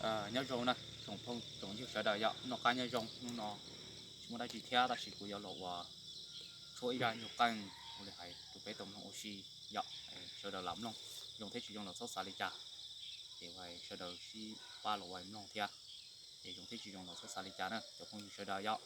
Nyob zoo na tsoom phooj tsoom ywg sawv daws yom, noj qab nyob zoo. Hnub no tsis muaj dab tsi thiab tab sis kuv yuav los ua tshuab ib zaj nyuag qeej ua li hais rau peb tau mloog ua si yom. Sawv daws lam mloog, zoo thiab tsis zoo los txhob xav li cas, ces sawv daws sib pab los ua mloog thiab. Es zoo thiab tsis zoo los txhob xav li cas na cov phooj ywg sawv daws yom.